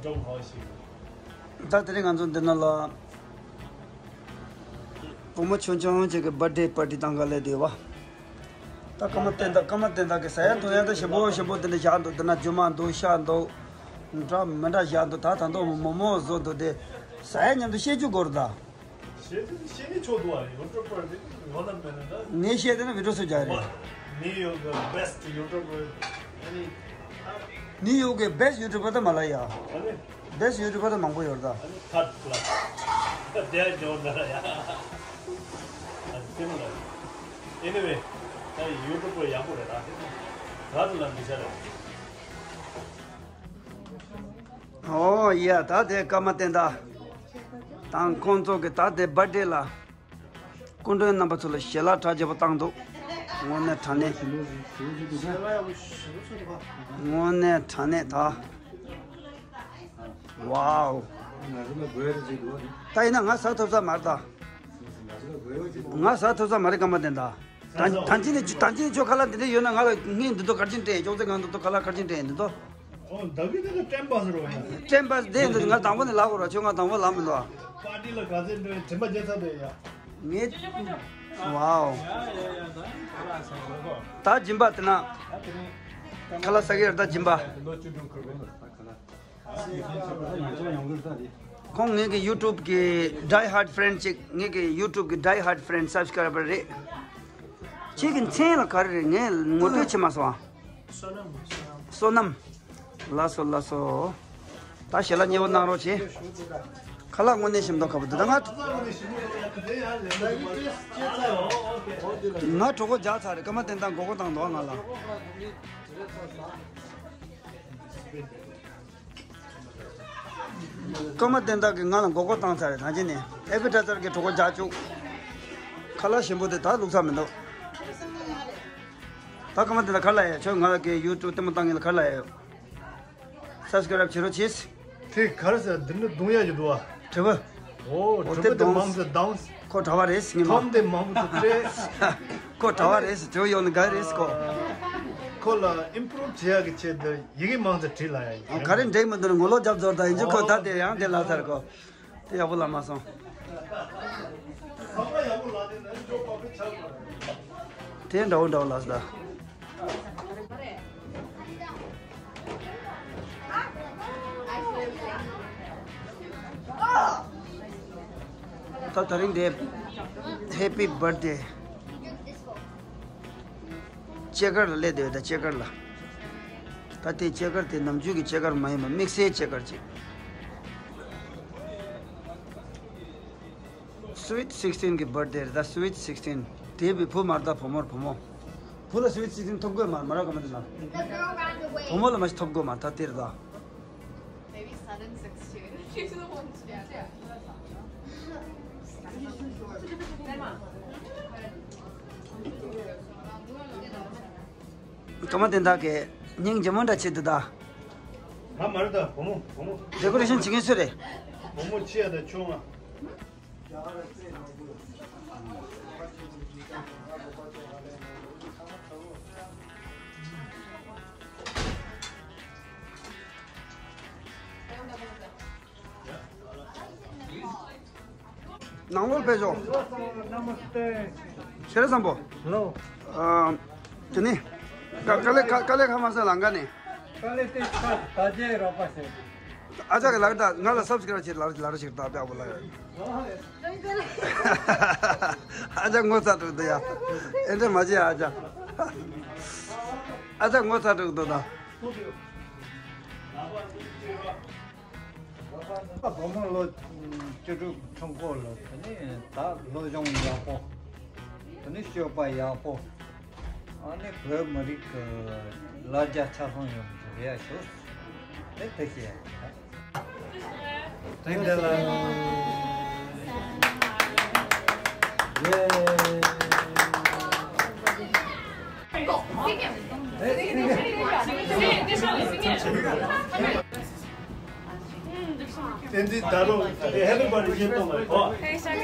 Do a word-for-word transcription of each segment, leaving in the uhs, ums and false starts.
ད་དེ་རིང་ང་ཚོ་འདི་ན་ལ་བུ་མོ་ཆུང་ཆུང་ཅིག་གི་བར་ཐི་ཌེ་པར་ཊི་བཏང་ག་སླེབས་བསྡད་ཡོད་པ། ད་ཀརྨ་བསྟན་དར་ཀརྨ་བསྟན་དར་གི་ཟ་ཡ་འཐུང་ཡ་ད་ཞིམ་པོ་ཞིམ་པོ་དེ་འདྲ་བཞག་འདུག་འདི་ན་རྒྱུ་མ་འདུག་ཤ་འདུག་འདྲ་མི་འདྲ་བཞག་འདུག་ད་ད་དུང་མོ་མོ་བཟོ་འདུག་དེ་ཟ་ཡ་མཉམ་དུ་བཤད་རྒྱུ་དགོས་རེད་ད། བཤད་དེ་བཤད་ནི་ཆོག་འདུག་ཨ། ཡུ་ཊུབ་པར་དེ་ཡོད་ན་མེད་ན་ད། ངས་བཤད་དེ་ན་བི་ཌི་ཡོ་བཟོ་རྒྱག་རེད། ནིའུ་ཡོག་གི་བྷེ་སི་ཊི་ཡུ་ཊུབ་པར། ཨ་ནི། ནིའུ་ཡོག་གི་བྷེ་སི་ཊི་ཡུ་ཊུབ་པར་ད་མ་ལ་ཡ། ཨ་ནི། བྷེ་སི་ཊི་ཡུ་ཊུབ་པར་ད་མང་པོ་ཡོད་རེད་ད། ཨ་ནི་ཐར་ཌི་ཀི་ལ་སི་དེ་ཡ་ཇོན་ན་ཡ། ཨ་ནི་དེ་མ་ལ་ཡ། ཨེ་ནི་ཝེ། ད་ཡུ་ཊུབ་པར་ཡག་པོ་རེད་ད། ད་དུ་ལ་འདི་ཤ་རེད། ཨོ་ཡ། ད་དེ་ཀརྨ་བསྟན་དར་དང་ཁོང་ཚོ་གི་ད་དེ་བར་ཐི་ཌེ་ལ་སྐུ་མགྲོན་རྣམ་པ་ཚོ་ལ་ཞལ་ལག་གྲ་རྒྱས་པོ་བཏང་འདུག་དངོས་གནས་དྲང་གནས། དངོས་གནས་དྲང་གནས་ད། ཝའོ། ད་ཡིན་ན་ང་ཟ་ཐུབ་ས་མ་རེད་ད། ང་ཟ་ཐུབ་ས་མ་རེད་ཀརྨ་བསྟན་དར། ད་ད་ཅི་ནས་ད་ཅི་ནས་ཁྱོད་ཁ་ལག་འདི་འདྲ་ཡོད་ན་ང་ལ་སྔས་འདི་ཚོ་གར་ཅིག་སྤྲད། ཅོག་ཙེ་སྒང་འདི་ཚོ་ཁ་ལག་གར་ཅིག་སྤྲད་འདི་ཚོ། ཨོ་ད་གི་དེ་ལ་ཊེམ་པ་སི་རོ་ཡ། ཊེམ་པ་སི་དེ་འདི་ང་དང་པོ་ནས་ལབ་དགོས་ར། ཁྱོད་ང་དང་པོ་ལབ་མི་འདུག་ཨ། པར་ཊི་ལ་ག་ཚོད་འགྲོ་ཡིན་དྲན་པ་བརྗེད་ཚར་འདུག་ཡ། ངས། ཝའོ། ད་སྦྱིན་པ་དེ་ན། ཁ་ལག་ཟ་གི་ཡོད་ད་སྦྱིན་པ། ཁོང་ངེད་ཀྱི་ཡུ་ཊུབ་ཀྱི་ཌའི་ཧར་ཌི་ཕེན་ཅིག་ངེད་ཀྱི་ཡུ་ཊུབ་ཀྱི་ཌའི་ཧར་ཌི་ཕེན་སབ་སི་ཀ་རའི་བར་རེད། ཁྱེད་ཀྱི་མཚན་ལ་ག་རེ་རེད། ངས་ངོ་སྤྲོད་བྱེད་མ་སོང་ཨ། བསོད་ནམས། བསོད་ནམས། ལགས་སོ་ལགས་སོ། ད་ཞལ་ལག་མཉེས་པོ་གནང་རོགས་བྱེད། ཁ་ལག་དངོས་གནས་ཞིམ་མདོག་ཁ་པོ་འདུག་ད་ང་། ང་གྲོད་ཁོག་རྒྱགས་ཚར་རེད། ཀརྨ་བསྟན་དར་མགོ་སྐོར་བཏང་འདུག་ང་ལ། ཀརྨ་བསྟན་དར་གྱིས་ང་ལ་མགོ་སྐོར་བཏང་ཚར་རེད། ད་ཅི་ནས་ཨེ་པི་ཊའི་ཛར་གྱི་གྲོད་ཁོག་རྒྱགས་བཅུག་ཁ་ལག་ཞིམ་པོ་དེ་ད་བླུགས་ས་མི་འདུག་ད་ཀརྨ་བསྟན་དར་ག་རེ་ལབ་ཡ། ཁྱོད་ང་ལ་གི་ཡུ་ཊུབ་ལྟད་མོ་བཏང་མཁན་ལ་ག་རེ་ལབ་ཡ་ཡོད། སབ་སི་ཀ་རའིབ་བྱེད་རོགས་བྱེད། དེ་ག་རེ་ཟེར། འདི་ནི་རྡུང་ཡ་ཞིག་འདུག་ཨ། དྲི་བ། ཨོ་ཨོ་དྲི་དེ་བ་དེ་རྡུང་མང་ཟེར་རྡུང་། ཁོ་གྲྭ་བ་རེད་ཟེར་ངས་མ། ཁོམ་དེ་མང་པོ་ཞིག་སྤྲད། ཁོ་གྲྭ་བ་རེད་ཟེར། དྲི་བ་ཡོང་ནི་ག་རེད་ཟེར་ཁོ། ཁོ་ལ་ཨིམ་པུ་རུབ་བྱེད་ཡ་གི་ཆེད་དུ་ཡི་གེ་མང་ཙམ་བྲིས་ལ་ཡ་ཡིན། ག་རེ་འགྲིག་མི་འདུག་ནི་ངོ་ལོག་རྒྱབ་ཚར་ད་ཡིན་རྒྱུ་ཁོ། ད་དེ་ཡང་དེ་ལབ་ཚར་ཁོ། དེ་ཡག་པོ་ལབ་མ་སོང་། དེ་འདྲ་བོ་འདྲ་བོ་ལབ་ད། ད་དེ་རིང་དེ་ཧེ་པི་བར་ཐི་ཌེ། ཅེ་ཀར་ལ་སླེབས་བསྡད་ཡོད་ད། ཅེ་ཀར་ལ། ད་དེ་ཅེ་ཀར་དེ་ནམ་རྒྱུན་གྱི་ཅེ་ཀར་མ་ཡིན་པ་དམིགས་བསལ་ཅེ་ཀར་ཅིག་སུ་ཝིཊ་སིགས་ཊིན་གྱི་བར་ཐི་ཌེ་རེད་ད། སུ་ཝིཊ་སིགས་ཊིན། དེ་བུ་མོ་རེད་ད། བུ་མོར་བུ་མོ། བུ་ལ་སུ་ཝིཊ་སིགས་ཊིན་ཐོབ་དགོས་མ་མ་རག་ག་མ་དེ་ལ། The girl ran away. བུ་མོ་ལ་མ་ཤི་ཐོབ་དགོས་མ་ད་དེ་རེད་ད། Maybe seven sixteen. She's the one. Yeah. ཀརྨ་བསྟན་དར་གྱི་སྙིང་རྗེ་མོ་འདྲ་བྱེད་འདུག་ད། ང་མ་རེད་ད། བུ་མོ་བུ་མོ། ཌེ་ཀོ་རེ་ཤན་བྱེད་མཁན་སུ་རེད། བུ་མོ་ཆེ་ཡ་ད་ཆུང་ང་། ནང་ལོགས་ཕེབས་ཤོག་ཤེས་རབ་བཟང་པོ། ལོ། ཨ། དེ་ནི། ཀ་ཀ་ལེ་ཀ་ཀ་ལེ་ཁ་མ་ས་ལང་ཀ་ནས། ཀ་ལེ་ཏི་ཁ་ད་རྗེས་རོགས་པ་ཟེར། ཨ་ཅག་གི་ལག་ད་ང་ལ་སབ་སི་ཀ་རབ་བྱེད་ལ་ལ་ཞིག་ད་པ་བོ་ལ། ཨ་ཅག་ངོ་ཚ་འགྲོ་འདུག་ཡ། ཨེ་འདྲ་མ་བྱེད་ཨ་ཅག་ཨ་ཅག་ངོ་ཚ་འགྲོ་འདུག་ད། བུ་མོ་ལོ་བཅུ་དྲུག་ཁྲུན་ཁོ་ལོ། དེ་ནས་ད་སློབ་སྦྱོང་ཡག་པོ། དེ་ནས་སྤྱོད་པ་ཡག་པོ། ཨ་ནི་བོད་མི་རིགས་ཀྱི་ལ་རྒྱ་ཆ་ཚང་ཡོང་གི་རེད་ཤོག་དེ་དེ་བཤད། Thank you. བསྟན་འཛིན་ད་རུང་ཧེ་པི་བར་ཐི་ཌེ་བཤད་གཏོང་བ་རེད་གོ། ཧེ་ཤ་གི།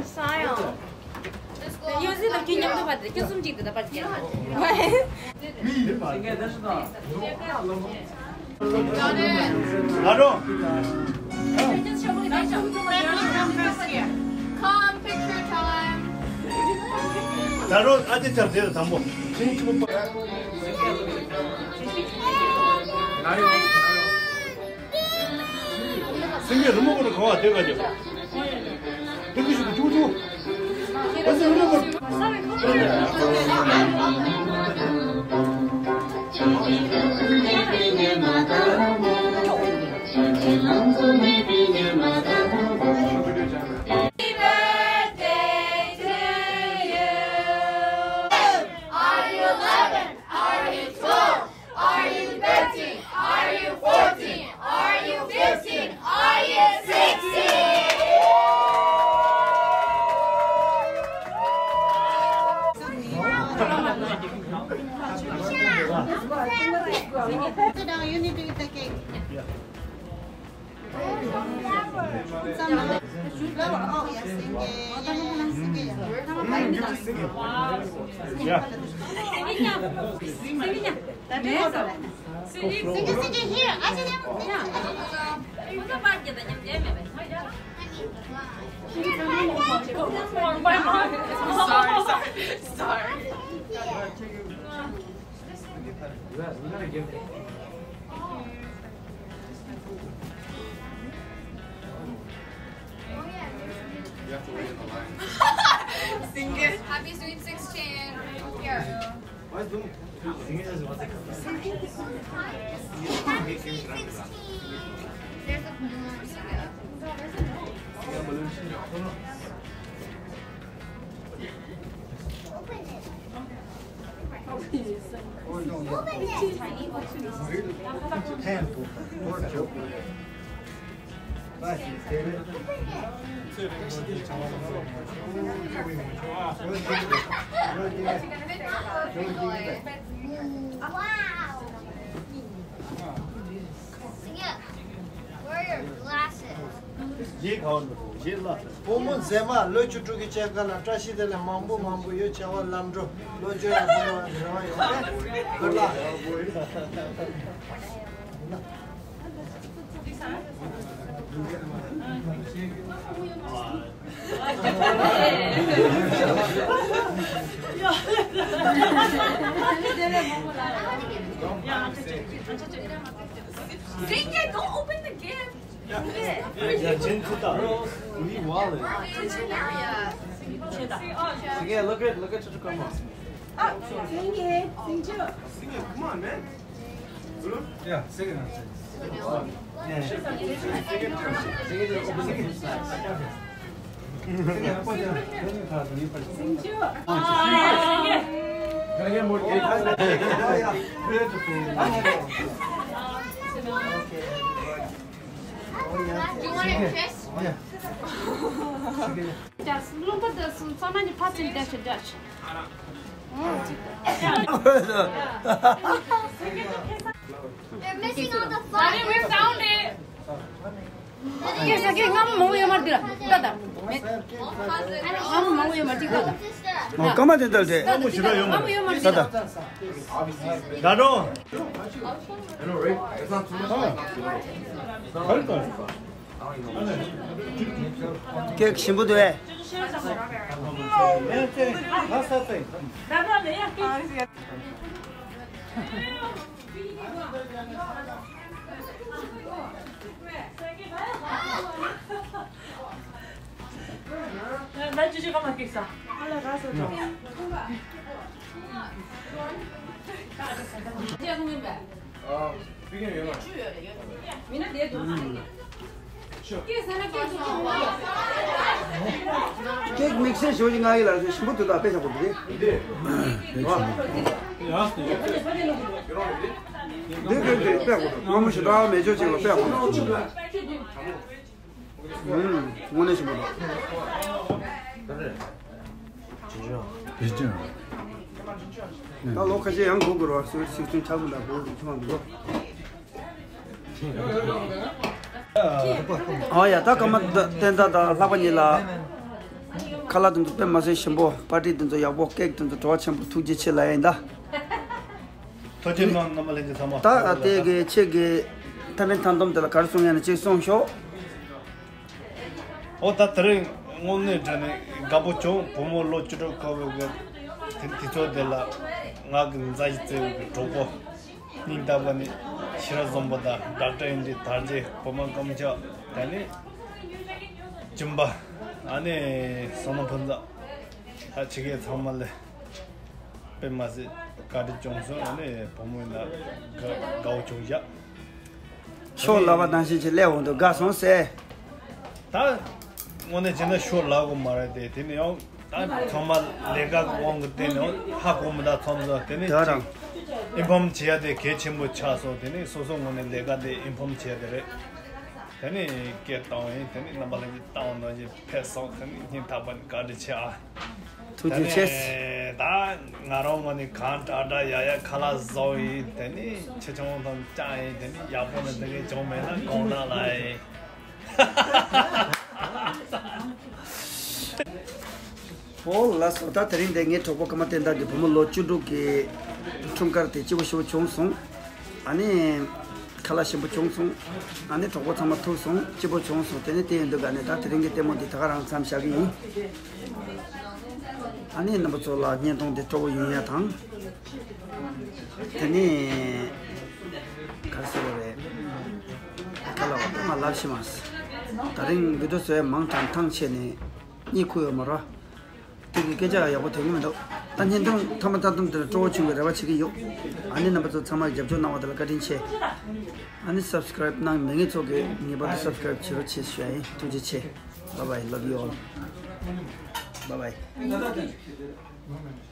ས་ཡང་། ཡོད་ཟིན་དང་ཁྱེད་མཉམ་དུ་བར་ཏེ་ཁྱེད་གསུམ་གཅིག་དེ་ད་བར་ཏེ། མི་ཡིན་པ། ད་རུང་། Come, picture time. ད་རུང་ཨ་ཅེ་ཆབ་དེ་ལ་དང་པོ། སེང་གེ་རི་མོ་ཁོ་ན་གང་བ་དེ་ག་ཅེ། དེ་གི་ཞུ་གི་ཅུ་ཅུ། ཨ་ཙི་རི་མོ་ཁོ་ན། Happy birthday to you. Are you eleven? Are you twelve? Are you thirteen? Are you fourteen? Are you fifteen? Are you sixteen? Sit down, you need to eat the cake. Sorry, sorry, sorry. You have to wait in the line. Sing it. Happy sweet sixteen. Here. Happy sweet sixteen. There's a balloon. Sing it. Open it. Wow. Where are your glasses? རྗེས་ག་བ་འགྲོ་རྗེས་ལ། བུ་མོ་མཛེས་མ་ལོ་བཅུ་དྲུག་གི་སྐྱེས་སྐར་ལ་བཀྲ་ཤིས་བདེ་ལེགས་མང་པོ་མང་པོ་ཡོད། བྱ་བ་ལམ་འགྲོ་ལོ་བཅུ་ཡག་པོ་ཡོང་བའི་རེ་བ་ཡོད། Good luck. Sing it, don't open the gift. Yeah, Jin Tuta. We wallet. Sing it, look at, look at Chuchu, come on. Sing it, sing it. Sing it, come on, man. Yeah, sing it. Yeah. Sing it, sing it. Can I get more cake? Beautiful. You want a kiss? Yeah. Just look at this. So many parts in Dutch, Dutch. They're missing all the fun. Daddy, we found it. Yes, okay, ngam mo yo mar dira. Dada. Ngam mo yo mar dira. ཨོ་ཀ་མ་དེ་འདྲ་རེད། ད་ད། ད་ད། ད་ད། ཀེག་ཞིམ་པོ་འདུག་ཨེ། ཀེག་དམིགས་བསལ་ཞོ་ཞིག་ང་ཡི་ལ་ཞིམ་པོ་དུ་དག་དཔེ་ཆག་པོ་འདུག་འདི་ཀེག་འདི་དཔེ་གོ་ང་མོ་ཞིག་ད་མེ་ཅོ་ཅིག་ལ་དཔེ་གོ། དངོས་གནས་ཞིམ་པོ་འདུག་ད་ལོ་ཁ་ཤས་ཡང་སྒུག་དགོས་རེད་བ། སུ་སིག་སྟོན་ཆག་མི་འདུག་སྒུག་ཐུབ་མ་འདུག་ཨ་ཡ། ད་ཀརྨ་བསྟན་དར་དང་ལྷག་པ་གཉིས་ལ་ཁ་ལག་དེ་ཚོ་དཔེ་མ་སྲིད་ཞིམ་པོ། པར་ཊི་དེ་ཚོ་ཡག་པོ། ཀེག་དེ་ཚོ་བྲོ་བ་ཆེན་པོ། ཐུགས་རྗེ་ཆེ་ལབ་ཡ་ཡིན་ད། ཐུགས་རྗེ་གནང་རྣམ་པ་ལྷན་རྒྱས་ཚང་མ། ད་དེ་གི་ཁྱེད་ཀྱི་ཐ་མལ་ཐང་སྡོམ་དེ་ལ་ག་རེ་གསུང་ཡ་ན་ཅིག་གསུང་ཤོག། ཨོ་ད་དེ་རིང་དངོས་གནས་དྲང་གནས་དགའ་པོ་བྱུང་། བུ་མོ་ལོ་བཅུ་དྲུག་འཁོར་བའི་གི་དེ་དུས་ཚོད་དེ་ལ་ང་གི་མཛའ་བཤེས་བརྩེ་བའི་གི་གྲོགས་པོ་སྙིང་ཐག་པ་ནས་ཤེས་རབ་བཟང་པོ་དང་ཌོག་ཊར་ཨེན་ཌི་དར་རྒྱས། བུ་མོ་སྐུ་ཞབས་ད་ནི་སྦྱིན་པ། ཨ་ནི་བསོད་ནམས་ཕུན་ཚོགས། ད་ཕྱི་རྒྱལ་ཚང་མ་ལ་དཔེ་མ་སྲིད་བཀའ་དྲིན་བྱུང་སོང་། ཨ་ནི་བུ་མོ་ཡིན་ན་དགའ་དགའ་བོ་བྱུང་བཞག། ཤོ་ལབ་པ་ནང་བཞིན་ཅིག་སླེབས་འོང་དུས་དགའ་སོང་ཟེར། ད་དངོས་གནས་བྱས་ན་ཤོ་ལབ་དགོས་མ་རེད་དེ། དེ་ནི་ཡང་ད་ཚང་མ་ལས་ཀ་གི་དབང་གིས་བརྟེན་ནས་ཧ་གོ་མི་འདུག་ཚང་མ་དེ་ནི་དེ་ཅིག་རང་ཨིན་ཕོམ་བྱེད་ཡ་དེ་གལ་ཆེན་པོ་ཆགས་སོང་། དེ་ནི་སོ་སོ་ངོས་ནས་ལས་ཀ་དེ་ཨིན་ཕོམ་བྱེད་ཡ་དེ་རེད། དེ་ནི་སྐད་བཏང་བ་ཡིན། དེ་ནི་རྣམ་པ་ལྷན་རྒྱས་བཏང་བ་ནང་བཞིན་ཕེབས་སོང་། དེ་ནི་སྙིང་ཐག་པ་ནས་བཀའ་དྲིན་ཆེ་ཨ། ཐུགས་རྗེ་ཆེ། ད་ནི་ད་ང་རང་ངོས་ནས་གང་དྲག་དྲག་ཡ་ཡ་ཁ་ལག་བཟོ་ཡིན། དེ་ནི་ཆེ་ཆུང་དང་བཅའ་ཡིན། དེ་ནི་ཡག་པོ་ནི་འདི་གའི་བྱུང་མེད་ན་དགོངས་དག་ལ་ཡིན། ཨོ་ལགས་སོ། ད་དེ་རིང་འདི་ངའི་གྲོགས་པོ་ཀརྨ་བསྟན་དར་གྱི་བུ་མོ་ལོ་བཅུ་དྲུག་གི་འཁྲུངས་སྐར་དེ་སྐྱིད་པོ་ཞེ་པོ་བྱུང་སོང་། ཨ་ནི་ཁ་ལག་ཞིམ་པོ་བྱུང་སོང་། ཨ་ནི་གྲོགས་པོ་ཚང་མ་ཐུག་སོང་། སྐྱིད་པོ་བྱུང་སོང་། དེ་ནི་དེ་ཡིན་དུས་ག་ནས་ད་དེ་རིང་གི་ལྟད་མོ་འདི་ད་ག་རང་མཚམས་བཞག་གི་ཡིན། ཨ་ནི་རྣམ་པ་ཚོ་ལ་བརྙན་ཐུང་འདི་སྤྲོ་པོ་ཡོང་ཡ་དང་། དེ་ནི་ག་རེ་ཟེར་བ་རེད། ཁ་ལག་བ་ད་ང་ལབ་ཤེས་མ་སོང་། དེ་རིང་བི་ཌི་ཡོ་བཟོ་ཡ་མང་དྲགས་ཐང་ཆད་ནས་གཉིད་ཁུག་ཡོད་མ་རེད། དེ་གི་སྐད་ཆ་ཡག་པོ་ཐོན་གི་མི་འདུག། ད་བརྙན་ཐུང་ཐོག་མ་ཐོག་ཐོག་དེ་ལ་སྤྲོ་བོ་བྱུང་བའི་རེ་བ་བྱེད་ཀྱི་ཡོད། ཨ་ནི་རྣམ་པ་ཚོ་ཚང་མ་རྒྱབ་སྐྱོར་གནང་བ་དེ་ལ་བཀའ་དྲིན་ཆེ། ཨ་ནི་སབ་སི་ཀ་རེབ་གནང་མེད་མཁན་ཚོ་གིས་ངེས་པར་དུ་སབ་སི་ཀ་རེབ་བྱེད་རོགས་བྱེད་ཞུ་ཡ་ཡིན། ཐུགས་རྗེ་ཆེ། Bye bye, love you all. Bye bye.